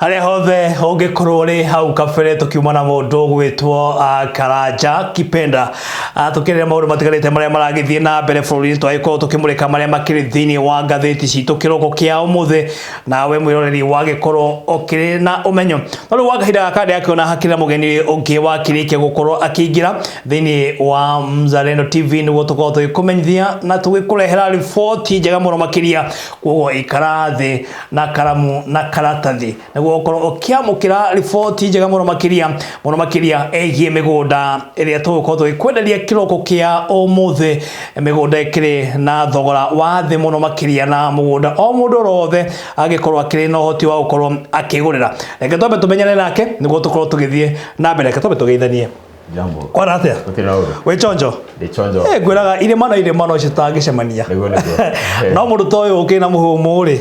Harĩa hothe ũngĩkorwo ũrĩ hau kabere tũkiuma na mũndũ ũgwĩtwo Karanja Kipenda, tũkĩrĩra maũndũ matiganĩte marĩa maragĩthiĩ na mbere bũrũri-inĩ. Twagĩkorwo tũkĩmũrĩka marĩa makĩrĩ thĩinĩ wa ngathĩti citũ kĩroko kĩa ũmũthĩ, nawe mwĩroreri wagĩkorwo ũkĩrĩ na ũmenyo. No rĩu gwa kahinda gaka ndĩrakĩona hakĩrĩ na mũgeni ũngĩ wakĩrĩkia gũkorwo akĩingĩra thĩinĩ wa Mzalendo TV nĩguo tũkorwo tũgĩkũmenyithia na tũgĩkũrehera riboti njega mũno makĩria. Koguo ikara thĩ na karamu na karatathi nĩguo ũkorwo ũkĩamũkĩra riboti njega mũno makĩria, mũno makĩria ĩgiĩ mĩgũnda ĩrĩa tũgũkorwo tũgĩkwenderia kĩroko kĩa ũmũthĩ, mĩgũnda ĩkĩrĩ na thogora wa thĩ mũno makĩria, na mũgũnda o mũndũ wothe angĩkorwo akĩrĩ na ũhoti wa gũkorwo akĩgũrĩra. Reke twambe tũmenyane nake nĩguo tũkorwo tũgĩthiĩ na mbere. Reke twambe tũgeithanie. Jambo. Kwana atia? Gũtirĩ na ũndũ. Wĩ chonjo? Ndĩ chonjo. Eh, ngwĩraga irĩma na irĩma no citangĩcemania. Nĩguo nĩguo. No mũndũ ta ũyũ ũkĩ na mũhũmũ rĩ,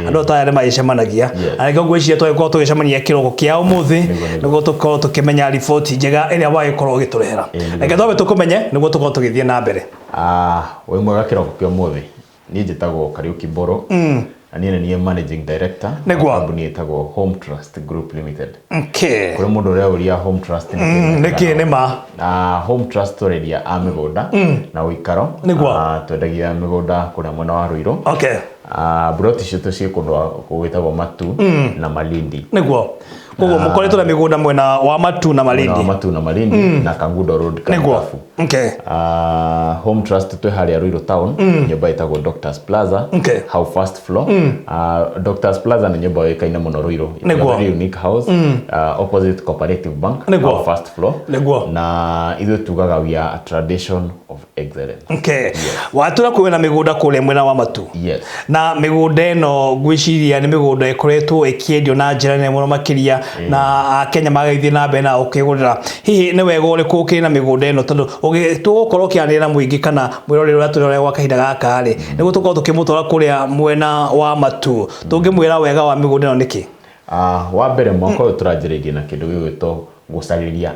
andũ ta aya nĩ magĩcemanagia. Na nĩkĩo ngwĩciria twagĩkorwo tũgĩcemania kĩroko kĩa ũmũthĩ Nĩguo, nĩguo. nĩguo tũkorwo tũkĩmenya riboti njega ĩrĩa wagĩkorwo ũgĩtũrehera. Nĩguo. Reke twambe tũkũmenye nĩguo tũkorwo tũgĩthiĩ na mbere. Ah, wĩ mwega kĩroko kĩa ũmũthĩ. Niĩ njĩtagwo Kariuki Mbũrũ. Na niĩ nĩ niĩ managing director wa kambuni ĩtagwo Home Trust Group Limited. Kũrĩ mũndũ ũreuria Home Trust nĩ kĩĩ? Nĩkĩ nĩ ma? Na Home Trust tũrendia a mĩgũnda na ũikaro. Twendagia mĩgũnda kũrĩa mwena wa Ruiru. Mburoti citũ ciĩ kũndũ gwĩtagwo Matu na Malindi. Koguo mũkoretwo na mĩgũnda mwena wa Matu na Mwena wa Malindi. Matu na Malindi na Kangundo Road. Karikabu. Home Trust twĩ harĩa Ruiru Town, nyũmba ĩtagwo Doctors Plaza. Hau first floor. Doctors Plaza nĩ nyũmba yũĩkaine mũno Ruiru. It's a very unique house, opposite Cooperative Bank. Hau first floor. Na ithuĩ tugaga we are a tradition of excellence. Watũra kwĩna mĩgũnda kũrĩa mwena wa Matu. Yes. Na mĩgũnda ĩno ngwĩciria nĩ mĩgũnda ĩkoretwo ĩkĩendio na njĩra nene mũno makĩria, na Akenya magagĩthiĩ na mbere na gũkĩgũrĩra. Hihi nĩ wega ũrĩkũ ũkĩrĩ na mĩgũnda ĩno, tondũ tũgũkorwo ũkĩaranĩria na mũingĩ kana mwĩroreri ũrĩa tũrĩ gwa kahinda gaka rĩ, nĩguo tũkorwo tũkĩmũtwara kũrĩa mwena wa Matu, tũngĩmwĩra wega wa mĩgũnda ĩno nĩkĩ? Wa mbere, mwaka ũyũ tũranjĩrĩirie na kĩndũ gĩgwĩtwo gũcarĩria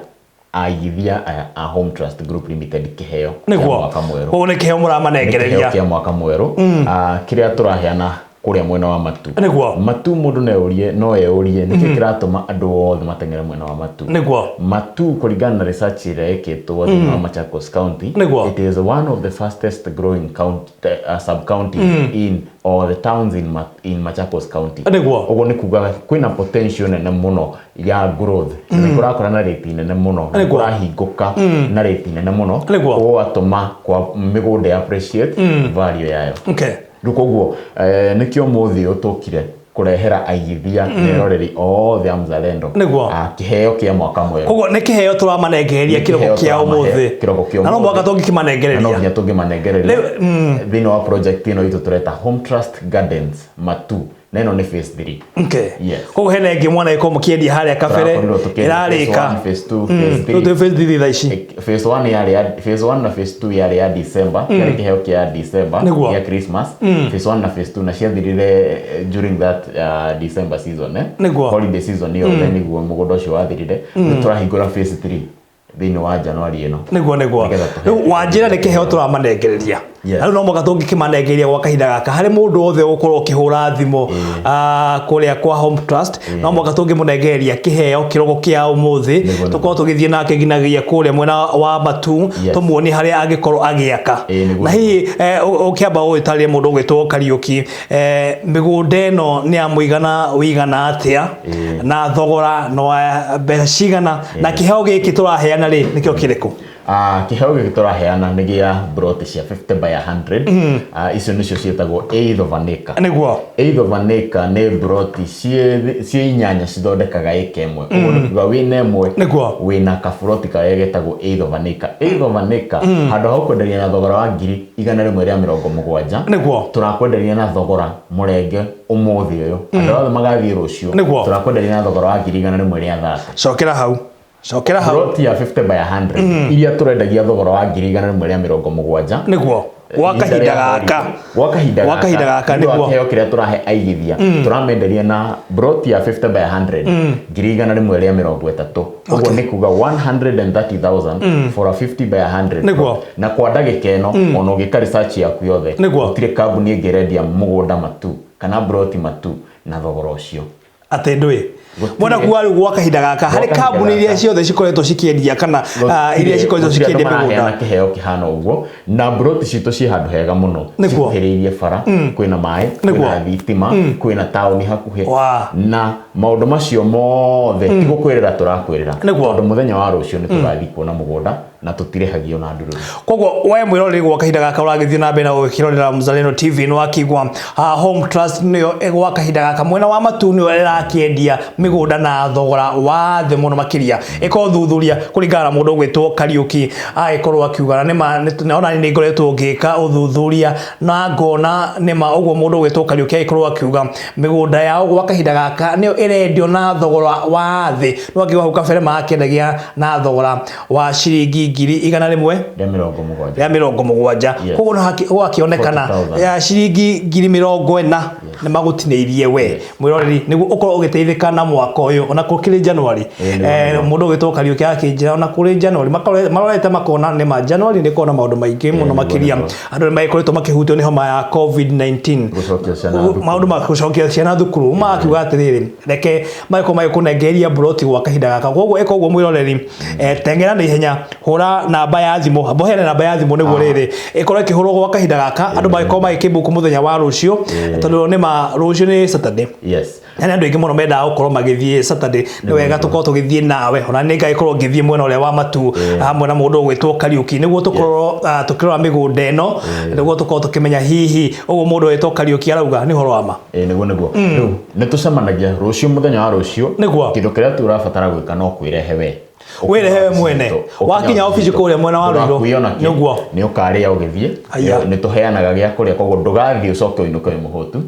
aigithia aya a Home Trust Group Limited kĩheo kĩa mwaka mwerũ. Koguo nĩ kĩheo Nĩ kĩheo mũramanengereria. Kĩa mwaka mwerũ, kĩrĩa tũraheana kũrĩa mwena wa Matu. Matu, mũndũ no eurie, no eurie nĩkĩ kĩratũma andũ othe mateng'ere mwena wa Matu. Matu, kũringana na research ĩrĩa ĩkĩtwo thĩinĩ wa Machakos County, it is one of the fastest growing county, sub counties in or the towns in Machakos County. Ũguo nĩ kuga kwĩna potential nene mũno ya growth, nĩ kũrakũra na rate nene mũno, nĩ kũrahingũka na rate nene mũno, gũgatũma kwa mĩgũnda ya appreciate value yayo. Rĩu koguo nĩkĩo mũthĩ ũyũ tũkire kũrehera aigithia na eroreri othe a Mzalendo kĩheo kĩa mwaka mwerũ. Koguo nĩ kĩheo tũramanengereria Nĩ kĩroko kĩheo kĩa tũramahe ũmũthĩ. Kĩroko kĩa Na no ũmũthĩ. mũhaka Na no tũngĩkĩmanengereria. Nginya tũngĩmanengereria Rĩu, thĩinĩ wa project ĩno itũ tũreta Home Trust Gardens Matu, na ĩno nĩ phase 3. Yes. Koguo hena ĩngĩ mwana ĩkorwo mũkĩendia harĩa kabere Tũrakorirwo tũkĩendia phase ĩrarĩka. 1, phase 2, phase 3. Rĩu twĩ phase 3 thaa ici. Phase 1 yarĩ ya phase 1 na phase 2 yarĩ ya December, kĩarĩ kĩheo kĩa December gĩa Christmas. Phase 1 na phase 2 na ciathirire during that December season, eh? Holiday season yothe nĩguo mũgũnda ũcio wathirire. Rĩu tũrahingũra phase 3 thĩinĩ wa January ĩno. Nĩguo. Nĩgetha tũhe Rĩu wanjĩra nĩ kĩheo tũramanengereria. Na rĩu no mũhaka tũngĩkĩmanengereria gwa kahinda gaka harĩ mũndũ wothe ũgũkorwo ũkĩhũra thimũ kũrĩa kwa Home Trust, no mũhaka tũngĩmũnengereria kĩheo kĩroko kĩa ũmũthĩ, tũkorwo tũgĩthiĩ nake nginyagia kũrĩa mwena wa Matu, tũmuonie harĩa angĩkorwo agĩaka. Na hihi ũkĩamba ũgĩtarĩrie mũndũ ũgwĩtwo Kariũki, mĩgũnda ĩno nĩ ya mũigana ũigana atĩa, na thogora no wa mbeca cigana, na kĩheo gĩkĩ tũraheana rĩ nĩkĩo kĩrĩkũ? Kĩheo gĩkĩ tũraheana nĩ gĩa broti cia 50 by 100. Icio nĩcio ciĩtagwo eighth of an acre. Eighth of an acre nĩ broti ciĩ inyanya cithondekaga ĩka ĩmwe. Ũguo nĩ kuga wĩna ĩmwe, wĩna kaburoti karĩa getagwo eighth of an acre. Eighth of an acre, handũ ha gũkwenderia na thogora wa 170,000, tũrakwenderia na thogora mũrenge ũmũthĩ ũyũ. Andũ othe magathiĩ rũciũ. Tũrakwenderia na thogora wa 130,000. Cokera hau. Cokera hau. Plot ya 50 by 100 iria tũrendagia thogora wa 170,000. Gwa Ihinda kahinda rĩa gaka. holiday. Gwa kahinda Gwa kahinda gaka, nĩ ũndũ wa kĩheo kĩrĩa tũrahe aigithia, tũramenderia na plot ya 50 by 100 130,000. Ũguo nĩ kuga 130,000 for a 50 by 100. Na kwa ndagĩka ĩno, ona ũgĩka research yaku yothe, gũtirĩ kambuni ĩngĩ ĩrendia mũgũnda Matu kana plot Matu na thogora ũcio. Atĩ ndũĩ. Mwena kuga rĩu gwa kahinda gaka harĩ kambuni iria ciothe cikoretwo cikĩendia kana iria cikoretwo cikĩendia mĩgũnda kĩheo kĩhana ũguo na mburoti citũ ciĩ handũ hega mũno cikuhĩrĩirie bara, kwĩna maĩ, kwĩna thitima, kwĩna taũni hakuhĩ, na maũndũ macio mothe ti gũkwĩrĩra tũrakwĩrĩra, tondũ mũthenya wa rũciũ nĩ tũgathiĩ kuona mũgũnda na tũtirĩhagio na ndururu. Koguo we mwĩroreri gwa kahinda gaka ũragĩthiĩ na mbere na gũkĩrorera Mzalendo TV nĩ wakĩigua Home Trust nĩyo gwa kahinda gaka mwena wa Matu nĩyo ĩrakĩendia mĩgũnda na thogora wa thĩ mũno makĩria. Ĩkorwo thuthuria kũringana na mũndũ ũgwĩtwo Kariũki agĩkorwo akiuga, na nĩma ona nĩ ngoretwo ngĩka ũthuthuria na ngona nĩma ũguo mũndũ ũgwĩtwo Kariũki agĩkorwo akiuga mĩgũnda yao gwa kahinda gaka nĩyo ĩrendio na thogora wa thĩ. Nĩ wakĩigua hau kabere marakĩendagia na thogora wa ciringi 100,000 rĩa 70. Rĩa 70. Koguo no gwakĩonekana ya ciringi 40,000 nĩ magũtinĩirie we mwĩroreri nĩguo ũkorwo ũgĩteithĩka na mwaka ũyũ. Ona kũrĩ January, mũndũ ũgĩtwo Kariũki akĩnjĩra ona kũrĩ January marorete makona nĩ ma January nĩ kona maũndũ maingĩ mũno makĩria. Andũ nĩ magĩkoretwo makĩhutio nĩ homa ya COVID-19, maũndũ ma gũcokia ciana thukuru, magakiuga atĩrĩrĩ, reke magĩkorwo magĩkũnengeria mburoti gwa kahinda gaka. Koguo ĩka ũguo mwĩroreri, teng'era na ihenya, hũra namba ya thimũ, amba ũheane namba ya thimũ nĩguo rĩrĩ ĩkorwo ĩkĩhũrwo gwa kahinda gaka, andũ magĩkorwo magĩkĩmbuku mũthenya wa rũciũ, tondũ nĩ ma rũciũ nĩ Saturday. Na nĩ andũ aingĩ mũno mendaga gũkorwo magĩthiĩ Saturday. Nĩ wega tũkorwo tũgĩthiĩ nawe, ona nĩ ngagĩkorwo ngĩthiĩ mwena ũrĩa wa Matu hamwe na mũndũ ũgwĩtwo Kariũki nĩguo tũkorwo tũkĩrora mĩgũnda ĩno, nĩguo tũkorwo tũkĩmenya hihi ũguo mũndũ ũgwĩtwo Kariũki arauga nĩ ũhoro wa ma. Ĩĩ, nĩguo nĩguo. Rĩu nĩ tũcemanagia rũciũ, mũthenya wa rũciũ. Kĩndũ kĩrĩa tu ũrabatara gwĩka no kwĩrehe we. Wĩrehe we mwene. Wakinya obici kũrĩa mwena wa Ruiru. Nĩguo. Nĩ ũkarĩa ũgĩthiĩ. Nĩ tũheanaga gĩa kũrĩa, koguo ndũgathiĩ ũcoke ũinũke wĩ mũhũtu.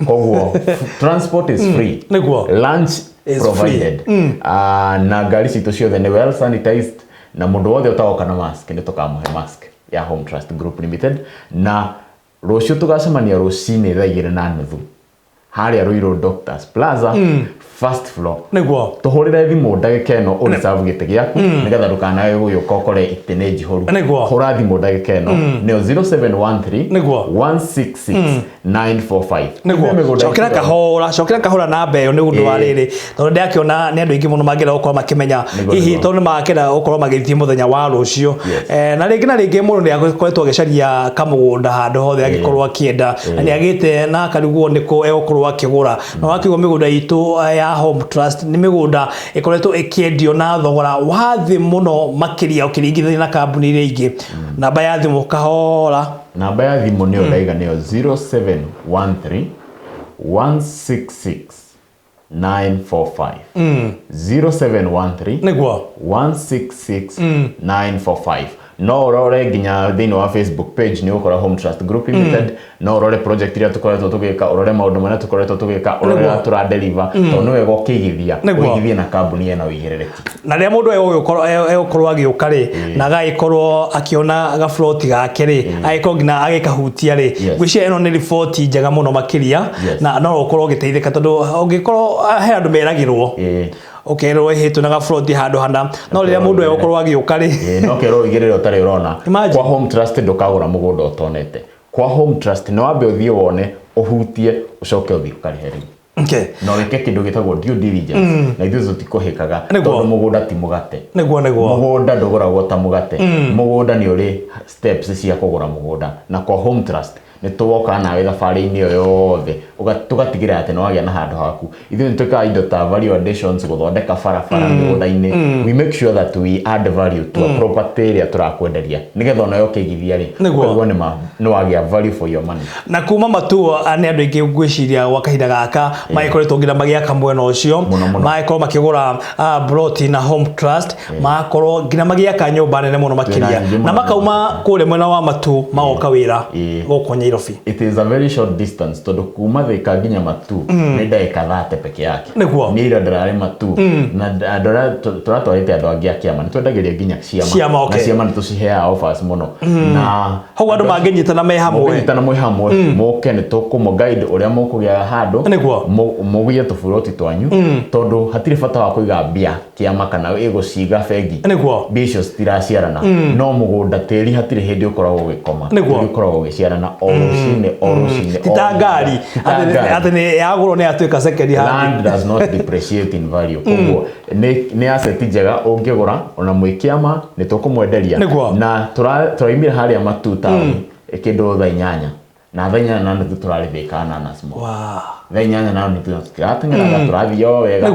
Koguo transport is free. Lunch is provided. Na ngari citũ ciothe nĩ well sanitized, na mũndũ wothe ũtagoka na mask nĩ tũkamũhe mask ya Home Trust Group Limited. Na rũciũ tũgacemania rũcinĩ thaa 2:30 harĩa Ruiru Doctors Plaza, first floor. Tũhũrĩre thimũ ndagĩka ĩno ũreserve gĩtĩ gĩaku nĩgetha ndũkanae gũgĩũka ũkore itĩ nĩ njihũru. Hũra thimũ ndagĩka ĩno nĩyo 0713 166 945. Nĩguo cokera kahora, cokera kahora namba ĩyo nĩ ũndũ wa rĩrĩ, tondũ ndakĩona nĩ andũ aingĩ mũno mangĩenda gũkorwo makĩmenya hihi, tondũ nĩ makĩenda gũkorwo magĩthiĩ mũthenya wa rũciũ. Na rĩngĩ na rĩngĩ mũndũ nĩ akoretwo agĩcaria kamũgũnda handũ hothe angĩkorwo akĩenda, na nĩ agĩte na akarigwo nĩkũ egũkorwo akĩgũra. Na wakĩigua mĩgũnda itũ ya Home Trust nĩ mĩgũnda ĩkoretwo ĩkĩendio na thogora wa thĩ mũno makĩria ũkĩringithania na kambuni iria ingĩ. Namba ya thimũ kahora. Namba ya thimũ nĩyo ndaiga, nĩyo 0713 166 945, 0713 166 945. No ũrore nginya thĩinĩ wa Facebook page, nĩ ũgũkora Home Trust Group Limited. No ũrore project iria tũkoretwo tũgĩka, ũrore maũndũ marĩa tũkoretwo tũgĩka, ũrore ũrĩa tũradeliver, tondũ nĩ wega ũkĩigithia ũigithie na kambuni ĩna ũigĩrĩrĩki. Na rĩrĩa mũndũ egũkorwo agĩũka rĩ, na agagĩkorwo akĩona gaburoti gake rĩ, agĩkorwo nginya agĩkahutia rĩ, ngwĩciria ĩno nĩ riboti njega mũno makĩria, na no ũkorwo ũgĩteithĩka, tondũ ũngĩkorwo he andũ meragĩrwo, ũkerwo ĩhĩ twĩna gaburoti handũ hana, no rĩrĩa mũndũ egũkorwo agĩũka rĩ, No kerwo ũigĩrĩre ũtarĩ ũrona. Kwa Home Trust ndũkagũra mũgũnda ũtonete. Kwa Home Trust nĩ wambe ũthiĩ wone, ũhutie, ũcoke ũthiĩ ũkarĩhe rĩu. Na wĩke kĩndũ gĩtagwo due diligence, na ithuĩ tũtikũhĩkaga, tondũ mũgũnda ti mũgate. Nĩguo nĩguo. Mũgũnda ndũgũragwo ta mũgate. Mũgũnda nĩ ũrĩ steps cia kũgũra mũgũnda, na kwa Home Trust nĩ tũgoka nawe thabarĩ-inĩ ĩyo yothe, tũgatigĩrĩra atĩ nĩ wagĩa na handũ haku. Ithuĩ nĩ twĩkaga indo ta value additions, gũthondeka barabara mĩgũnda-inĩ. We make sure that we add value to a property ĩrĩa tũrakwenderia, nĩgetha onawe ũkĩigithia rĩ, ũkaigua nĩ wagĩa value for your money. Na kuma Matua nĩ andũ aingĩ ngwĩciria gwa kahinda gaka magĩkoretwo nginya magĩaka mwena ũcio, magĩkorwo makĩgũra ploti na Home Trust, magakorwo nginya magĩaka nyũmba nene mũno makĩria, na makauma kũrĩa mwena wa Matu magoka wĩra gũkũ Nyairobi. It is a very short distance, tondũ kuma Thika nginya Matu nĩ ndagĩka 30 peke yake. Niĩ ira ndĩrarĩ Matu na andũ arĩa tũratwarĩte andũ angĩ a kĩama, nĩ twendagĩria nginya ciama. Ciama, na ciama nĩ tũciheaga offers mũno na hau andũ mangĩnyitana me hamwe. Mũngĩnyitana mwĩ hamwe, mũke nĩ tũkũmũ guide ũrĩa mũkũgĩa handũ, mũgĩe tũburoti twanyu, tondũ hatirĩ bata wa kũiga mbia kĩama kana ĩgũciga bengi. Mbia icio citiraciarana, no mũgũnda tĩri hatirĩ hĩndĩ ũkoragwo ũgĩkoma. Tĩri ũkoragwo ũgĩciarana o rũcinĩ, o rũcinĩ. Ti ta ngari atĩ nĩ yagũrwo nĩ yatuĩka second hand. Land does not depreciate in value. Koguo nĩ asset njega ũngĩgũra, ona mwĩ kĩama nĩ tũkũmwenderia. Na tũraimire harĩa Matu town kĩndũ thaa 8, na 8:30 tũrarĩ Thika Nanas Mall. 8:30 tũtirateng'eraga, tũrathiĩ o wega.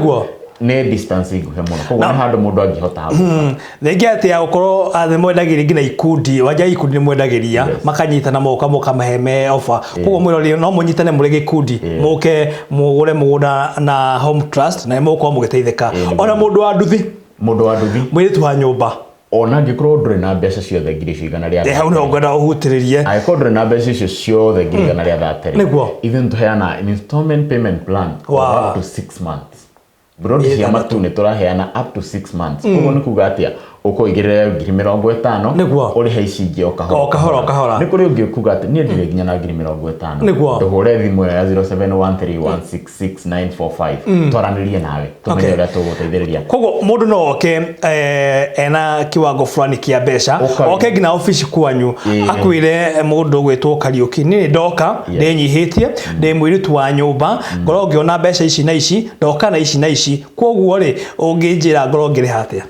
Nĩ distance nguhĩ mũno, koguo nĩ handũ mũndũ angĩhota gũka. Rĩngĩ atĩ ya gũkorwo nĩ mwendagĩria nginya ikundi, wanja ikundi nĩ mwendagĩria, makanyitana moka mũkamahe me offer. Koguo mwĩrori no mũnyitane mũrĩ gĩkundi, mũke mũgũre mũgũnda na Home Trust na nĩ mũgũkorwo mũgĩteithĩka. Ona mũndũ wa nduthi, Mũndũ wa nduthi, mũirĩtu wa nyũmba, ona angĩkorwo ndũrĩ na mbeca ciothe ngiri icio igana rĩa Hau nĩho ngwenda ũhutĩrĩrie. Angĩkorwo ndũrĩ na mbeca icio ciothe ngiri igana rĩa 30, ithuĩ nĩtũheana installment payment plan of up to 6 months. Broti cia Matu nĩ tũraheana up to 6 months. Ũguo nĩ kuga atĩa? Ũkũigĩrĩra ngiri 50, ũrĩhe ici ingĩ o kahora. O kahora, o kahora. Nĩ kũrĩ ũngĩ ũkuga atĩ niĩ ndirĩ nginya na ngiri 50. Tũhũre thimũ ĩyo ya 0713166945, twaranĩrie nawe, tũmenye ũrĩa tũgũteithĩrĩria. Koguo mũndũ no oke ena kiwango fulani kĩa mbeca, oke nginya obici kwanyu, akwĩre mũndũ ũgwĩtwo Kariũki, niĩ ndoka ndĩnyihĩtie, ndĩ mũirĩtu wa nyũmba, ngorwo ngĩona mbeca ici na ici, ndoka na ici na ici, koguo rĩ ũngĩnjĩra ngorwo ngĩrĩha atĩa?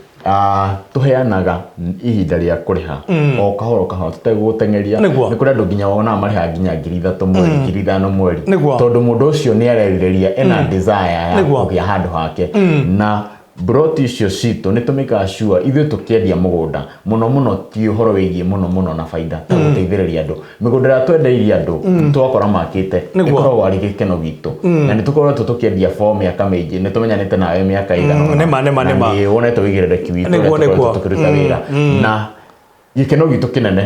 Tũheanaga ihinda rĩa kũrĩha o kahora o kahora, tũtegũgũteng'eria. Nĩ kũrĩ andũ nginya wonaga marĩhaga nginya 3,000 mweri, 5,000 mweri, tondũ mũndũ ũcio nĩ arerirĩria, ena desire ya kũgĩa handũ hake. Na broti icio citũ nĩ tũmĩkaga sure ithuĩ tũkĩendia mũgũnda mũno mũno ti ũhoro wĩgiĩ mũno mũno na baida, ta gũteithĩrĩria andũ. Mĩgũnda ĩrĩa twendeirie andũ twakora makĩte ĩkoragwo arĩ gĩkeno gitũ, na nĩ tũkoretwo tũkĩendia for mĩaka mĩingĩ, nĩ tũmenyanĩte nawe mĩaka ĩigana ũna. Nĩma. Na nĩ wonete ũigĩrĩrĩki witũ ũrĩa tũkoretwo tũkĩruta wĩra, na gĩkeno gitũ kĩnene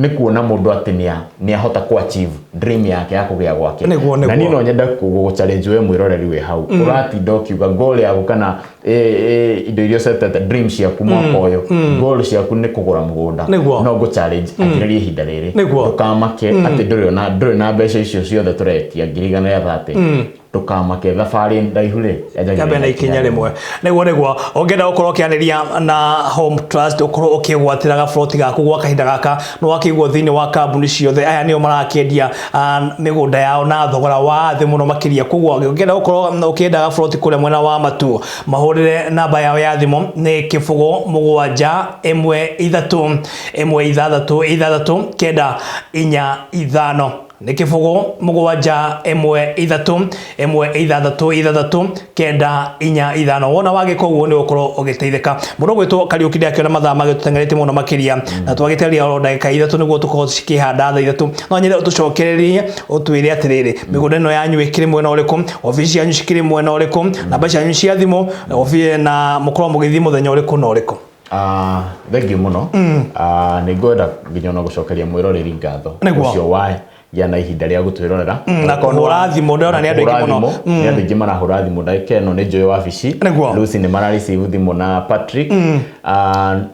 nĩ kuona mũndũ atĩ nĩ ahota ku achieve dream yake ya kũgĩa gwake. Na niĩ no nyende gũgũ challenge we mwĩroreri wĩ hau ũratinda ũkiuga goal yaku kana indo iria ũcetete, dream ciaku mwaka ũyũ, goal ciaku nĩ kũgũra mũgũnda. No ngũ challenge anjĩrĩria ihinda rĩrĩ, ndũkamake atĩ ndũrĩ na mbeca icio ciothe tũretia ngiri igana rĩa 30. Ndũkamake, thabarĩ ndaihu rĩ yanjagia Yambe na ikinya rĩmwe. Nĩguo ũngĩenda gũkorwo ũkĩanĩria na Home Trust, ũkorwo ũkĩgwatĩra gaburoti gaku gwa kahinda gaka, nĩ wakĩiguo thĩinĩ wa kambuni ciothe aya nĩo marakĩendia mĩgũnda yao na thogora wa thĩ mũno makĩria. Koguo ũngĩenda gũkorwo ũkĩenda gaburoti kũrĩa mwena wa Matu, mahũrĩre namba yao ya thimũ nĩ 0 7 1 3 1 6 6 9 4 5, nĩ 0 7 1 3 1 6 6 9 4 5. Wona wagĩka ũguo nĩ ũgũkorwo ũgĩteithĩka. Mũndũ ũgwĩtwo Kariũki ndakĩona mathaa magĩtũteng'erete mũno makĩria, na twagĩteria oro ndagĩka 3 nĩguo tũkorwo cikĩhanda thaa 3. No nyende ũtũcokererie ũtwĩre atĩrĩrĩ, mĩgũnda ĩno yanyu ĩkĩrĩ mwena ũrĩkũ, obici cianyu cikĩrĩ mwena ũrĩkũ, namba cianyu cia thimũ, na mũkorwo mũgĩthiĩ mũthenya ũrĩkũ na ũrĩkũ. Thank you mũno. Nĩ ngwenda nginya ona gũcokeria mwĩroreri ngatho ũcio wa gĩa na ihinda rĩa gũtwĩrorera. Na kũhũra thimũ, ndĩrona nĩ andũ aingĩ mũno. Nĩ andũ aingĩ marahũra thimũ ndagĩka ĩno, nĩ njũĩ wabici Lucy nĩ mara receive thimũ na Patrick.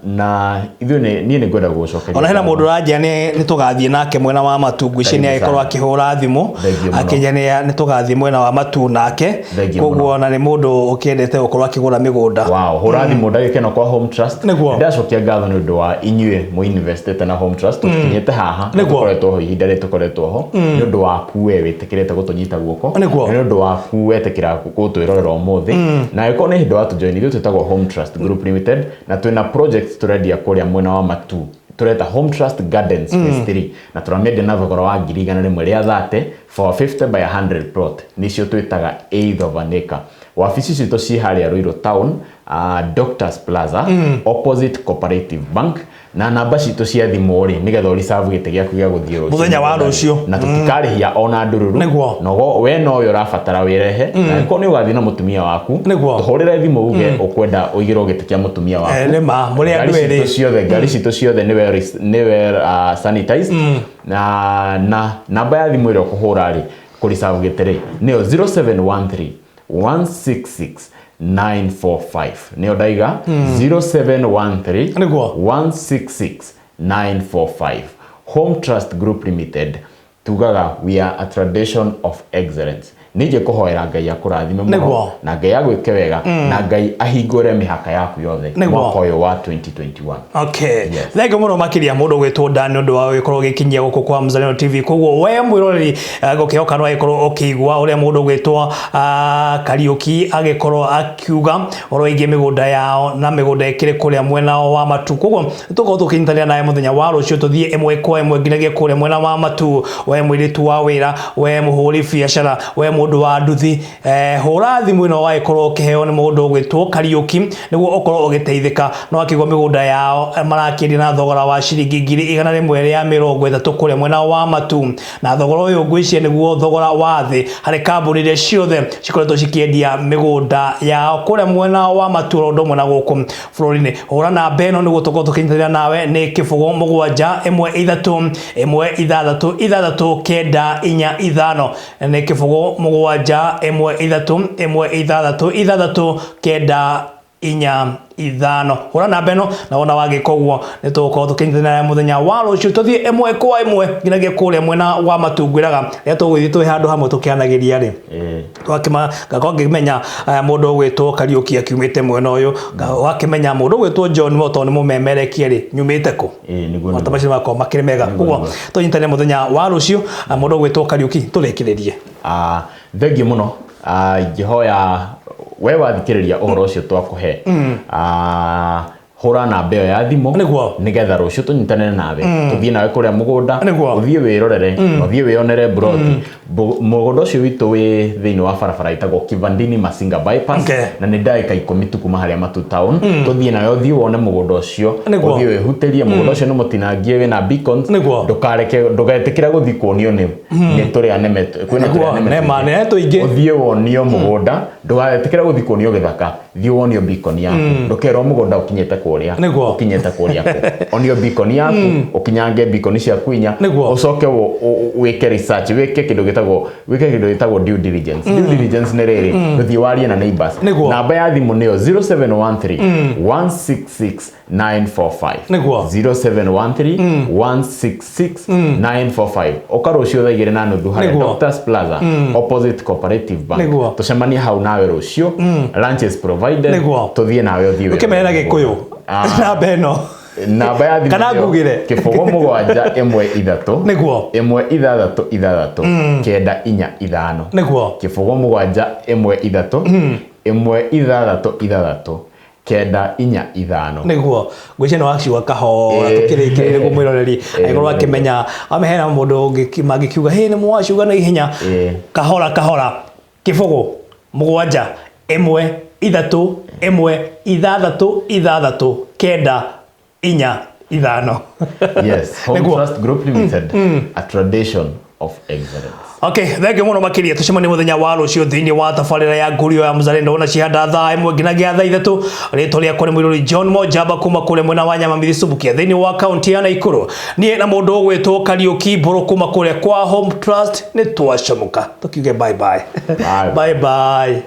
Na ithuĩ niĩ nĩ ngwenda gũgũcokeria. Ona hena mũndũ ũranjia nĩ tũgathiĩ nake mwena wa Matu, ngwĩciria nĩ agĩkorwo akĩhũra thimũ akĩnjia nĩ tũgathiĩ mwena wa Matu nake, koguo ona nĩ mũndũ ũkĩendete gũkorwo akĩgũra mĩgũnda. Wow, hũra thimũ ndagĩka ĩno kwa Home Trust. Ndacokia ngatho nĩ ũndũ wa inyuĩ mũ investĩte na Home Trust, tũkinyĩte haha, tũkoretwo ho ihinda rĩrĩ tũkoretwo ho nĩ ũndũ waku we wĩtĩkĩrĩte gũtũnyita guoko, nĩ ũndũ waku wetĩkĩra gũtwĩrorera ũmũthĩ. Na angĩkorwo nĩ hĩndĩ watũjoin, ithuĩ twĩtagwo Home Trust Group Limited, na twĩna project tũrendia kũrĩa mwena wa Matu, tũreta Home Trust Gardens Phase 3, na tũramĩendia na thogora wa ngiri igana rĩmwe rĩa 30 for 50 by 100 plot, nĩcio twĩtaga eighth of an acre. Wabici citũ ciĩ harĩa Ruiru Town, Doctors Plaza, opposite Cooperative Bank. Na namba citũ cia thimũ rĩ, nĩgetha ũreserve gĩtĩ gĩaku gĩa gũthiĩ rũciũ mũthenya wa rũciũ, na tũtikarĩhia ona ndururu. Nogo we nowe ũrabatara wĩrehe, na angĩkorwo nĩ ũgathiĩ na mũtumia waku, tũhũrĩre thimũ uge ũkwenda ũigĩrwo gĩtĩ kĩa mũtumia waku. Nĩma mũrĩ andũ erĩ. Ngari citũ ciothe nĩ well sanitized. Na namba ya thimũ ĩrĩa ũkũhũra rĩ kũreserve gĩtĩ rĩ nĩyo 0713 166 945, nĩyo ndaiga, 0713 166 945. Home Trust Group Limited tugaga we are a tradition of excellence. Nĩ ingĩkũhoera Ngai akũrathime mũno na Ngai agwĩke wega na Ngai ahingũre mĩhaka yaku yothe mwaka ũyũ wa 2021. Okay. Yes. Thengiũ mũno makĩria mũndũ ũgwĩtwo Dan nĩ ũndũ wa gũgĩkorwo ũgĩkinyia gũkũ kwa Mzalendo TV. Koguo we mwĩroreri ngũkĩhoka no agĩkorwo ũkĩigua ũrĩa mũndũ ũgwĩtwo Kariũki agĩkorwo akiuga ũhoro wĩgiĩ mĩgũnda yao na mĩgũnda ĩkĩrĩ kũrĩa mwena wa Matu. Koguo tũkorwo tũkĩnyitanĩra nawe mũthenya wa rũciũ tũthiĩ ĩmwe kwa ĩmwe nginyagia kũrĩa mwena wa Matu. We mũirĩtu wa wĩra, we mũhũri biacara, we mũndũ wa nduthi, hũra thimũ ĩno wagĩkorwo ũkĩheo nĩ mũndũ ũgwĩtwo Kariũki nĩguo ũkorwo ũgĩteithĩka. No akĩigua mĩgũnda yao marakĩendia na thogora wa ciringi 130,000 kũrĩa mwena wa Matu, na thogora ũyũ ngwĩciria nĩguo thogora wa thĩ harĩ kambuni iria ciothe cikoretwo cikĩendia mĩgũnda yao kũrĩa mwena wa Matu oro ũndũ ũmwe na gũkũ bũrũri-inĩ. Hũra namba ĩno nĩguo tũkorwo tũkĩnyitanĩra nawe, nĩ 0 7 1 3 1 6 6 9 4 5, nĩ 0 7 1 3 1 6 6 9 4 5. Hũra namba ĩno na wona wagĩka ũguo nĩ tũgũkorwo tũkĩnyitanĩra mũthenya wa rũciũ tũthiĩ ĩmwe kwa ĩmwe nginyagia kũrĩa mwena wa Matu. Ngwĩraga rĩrĩa tũgũgĩthiĩ twĩ handũ hamwe tũkĩanagĩria rĩ, twakĩma ngakorwo ngĩmenya mũndũ ũgwĩtwo Kariũki akiumĩte mwena ũyũ, wakĩmenya mũndũ ũgwĩtwo John Mo tondũ nĩ mũmemerekia rĩ, nyumĩte kũ. Maũndũ macio makorwo makĩrĩ mega. Koguo tũnyitane mũthenya wa rũciũ, mũndũ ũgwĩtwo Kariũki tũrĩkĩrĩrie. Thengiũ mũno. Ingĩhoya we wathikĩrĩria ũhoro ũcio twakũhe, hũra namba ĩyo ya thimũ nĩgetha rũciũ tũnyitanĩre nawe, tũthiĩ nawe kũrĩa mũgũnda, ũthiĩ wĩrorere na ũthiĩ wĩyonere mburoti. Mũgũnda ũcio witũ wĩ thĩinĩ wa barabara ĩtagwo Kivandini Masinga bypass, na nĩ ndagĩka 10 tu kuma harĩa Matu town. Tũthiĩ nawe ũthiĩ wone mũgũnda ũcio, ũthiĩ wĩhutĩrie mũgũnda ũcio nĩ mũtinangie wĩna beacons. Ndũkareke, ndũgetĩkĩre gũthiĩ kuonio nĩ tũrĩa nĩme, kwĩna tũrĩa nĩme tũingĩ. Ũthiĩ wonio mũgũnda, ndũgetĩkĩre gũthiĩ kuonio gĩthaka, thiĩ wonio beacon yaku, ndũkerwo mũgũnda ũkinyĩte kũrĩa, ũkinyĩte kũrĩa kũ, onio beacon yaku, ũkinyange beacon ciaku inya, ũcoke wĩke research, wĩke kĩndũ gĩtagwo due diligence. Due diligence nĩ rĩrĩ, ũthiĩ warie na neighbors. Namba ya thimũ nĩyo 0713 166 945. 0713 166 945. Ũka rũciũ thaa 2:30 harĩa Doctors Plaza, opposite Cooperative Bank. Tũcemanie hau nawe rũciũ. Lunch is provided. Tũthiĩ nawe ũthiĩ wĩrorere. Ũkĩmerera Gĩkũyũ namba ĩno. Namba ya thimũ Kana ngugĩre. 0 7 1 3 1 6 6 9 4 5. 0 7 1 3 1 6 6 9 4 5. Nĩguo ngwĩciria nĩ waciuga kahora tũkĩrĩkĩrĩria nĩguo mwĩroreri agĩkorwo akĩmenya amehena mũndũ mangĩkiuga hĩ nĩ mwaciuga na ihenya. Kahora kahora, 0 7 1 3 1 6 6 9 4 5. Yes, Home Trust Group Limited, a tradition of excellence. Okay, thank you mũno makĩria. Tũcemanie mũthenya wa rũciũ thĩinĩ wa tabarĩra ya Ngurio ya Mzalendo ona cihanda thaa 1 nginyagia thaa 3. Rĩtwa rĩakwa nĩ mũirũri John Mojamba kuma kũrĩa mwena wa Nyamamithi Subukia thĩinĩ wa kaunti ya Nakuru. Niĩ na mũndũ ũgwĩtwo Kariũki Mbũrũ kuma kũrĩa kwa Home Trust nĩ twacamũka tũkiuge bye bye. Bye. Bye bye.